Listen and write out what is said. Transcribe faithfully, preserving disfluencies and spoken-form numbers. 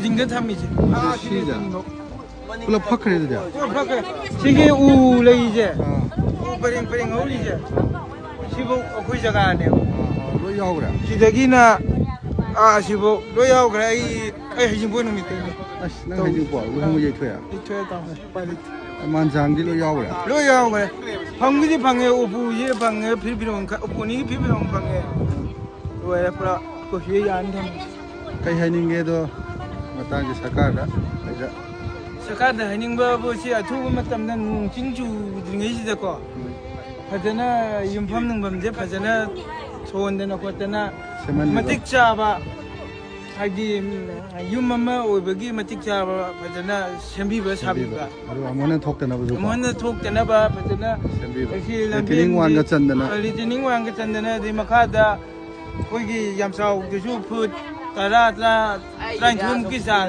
ꯁꯤꯡꯗ ꯊꯝꯃꯤꯁꯦ꯫ ꯁꯤꯗ? ꯄꯨꯂꯞ ꯐꯛꯈ꯭ꯔꯦ ꯑꯗꯨꯗꯤ? ꯄꯨꯂꯞ ꯐꯛꯈ꯭ꯔꯦ꯫ ꯁꯤꯒꯤ ꯎ ꯂꯩꯁꯦ, ꯑꯥ, ꯎ ꯄꯔꯦꯡ ꯄꯔꯦꯡ ꯍꯧꯔꯤꯁꯦ, ꯁꯤꯐꯧ ꯑꯩꯈꯣꯏ ꯖꯒꯥꯅꯦꯕ꯫ ꯑꯥ, ꯂꯣꯏ ꯌꯥꯎꯈ꯭ꯔꯦ? ꯁꯤꯗꯒꯤꯅ ꯑꯥ ꯁꯤꯐꯧ ꯂꯣꯏ ꯌꯥꯎꯈ꯭ꯔꯦ꯫ ꯑꯩ ꯑꯩ ꯍꯩꯖꯤꯡꯄꯣꯠ ꯅꯨꯃꯤꯠꯇꯩꯅꯦ꯫ ꯑꯁ, ꯅꯪ ꯍꯩꯖꯤꯡꯄꯣꯠ ꯂꯨꯍꯣꯡꯕ ꯌꯩꯊꯣꯛꯑꯦ? ꯌꯩꯊꯣꯛꯑꯦ ꯇꯥꯃꯣ, ꯎꯄꯥꯏ ꯂꯩꯇꯦ꯫ ꯃꯥꯟꯖꯥꯡꯗꯤ ꯂꯣꯏ ꯌꯥꯎꯈ꯭ꯔꯦ? ꯂꯣꯏ ꯌꯥꯎꯈ꯭ꯔꯦ꯫ ꯐꯪꯕꯨꯗꯤ ꯐꯪꯉꯦ, ꯎꯄꯨꯁꯦ ꯐꯪꯉꯦ, ꯐꯤꯔ ꯐꯤꯔꯣꯟ ꯈ-, ꯎꯄꯨ ꯑꯅꯤꯒꯤ ꯐꯤꯔ ꯐꯤꯔꯣꯟ ꯐꯪꯉꯦ꯫ ꯂꯣꯏꯔꯦ ꯄꯨꯔꯥ꯫ ꯑꯩꯈꯣꯏ ꯁꯤꯗ ꯌꯥꯅꯤ ꯊꯝꯃꯤꯁꯦ꯫ ꯀꯩ ꯍꯥꯏꯅꯤꯡꯒꯦ ꯑꯗꯣ ꯃꯇꯥꯡꯁꯦ ꯁꯔꯀꯥꯔꯗ ꯀꯩꯗ? ꯁꯔꯀꯥꯔꯗ ꯍꯥꯏꯅꯤꯡꯕꯕꯨ ꯁꯤ ꯑꯊꯨꯕ ꯃꯇꯝꯗ ꯅꯣꯡ ꯆꯤꯡ ꯆꯨꯗ꯭ꯔꯤꯉꯩꯁꯤꯗꯀꯣ, ꯐꯖꯅ ꯌꯨꯝꯐꯝ ꯅꯨꯡꯐꯝꯁꯦ ꯐꯖꯅ ꯊꯣꯟꯗꯅ ꯈꯣꯠꯇꯅ ꯁꯦꯝꯍꯟꯕꯤꯕ꯫ ꯃꯇꯤꯛ ꯆꯥꯕ, ꯍꯥꯏꯗꯤ, ꯎꯝ, ꯌꯨꯝ ꯑꯃ ꯑꯣꯏꯕꯒꯤ ꯃꯇꯤꯛ ꯆꯥꯕ ꯐꯖꯅ ꯁꯦꯝꯕꯤꯕ ꯁꯥꯕꯤꯕ꯫ ꯑꯗꯨꯒ ꯑꯃꯨꯛ ꯍꯟꯅ ꯊꯣꯛꯇꯅꯕꯁꯨ ꯀꯣ? ꯑꯃꯨꯛ ꯍꯟꯅ ꯊꯣꯛꯇꯅꯕ ꯐꯖꯅ ꯁꯦꯝꯕꯤꯕ꯫ ꯑꯁꯤ ꯂꯦꯇ꯭ꯔꯤꯅꯤꯡ ꯂꯝꯕꯦꯟꯒꯤ ꯋꯥꯟꯒ ꯆꯟꯗꯅ꯫ ꯂꯦꯇ꯭ꯔꯤꯅꯤꯡ ꯋꯥꯟꯒ ꯆꯟꯗꯅ, ꯑꯗꯩ ꯃꯈꯥꯗ ꯑꯩꯈꯣꯏꯒꯤ ꯌꯥꯝꯆꯥꯎꯗꯁꯨ ꯐꯨꯠ ꯇꯔꯥ, ꯇꯔꯥ, ꯇꯔꯥꯅꯤꯊꯣꯏꯃꯨꯛꯀꯤ ꯆꯥꯡ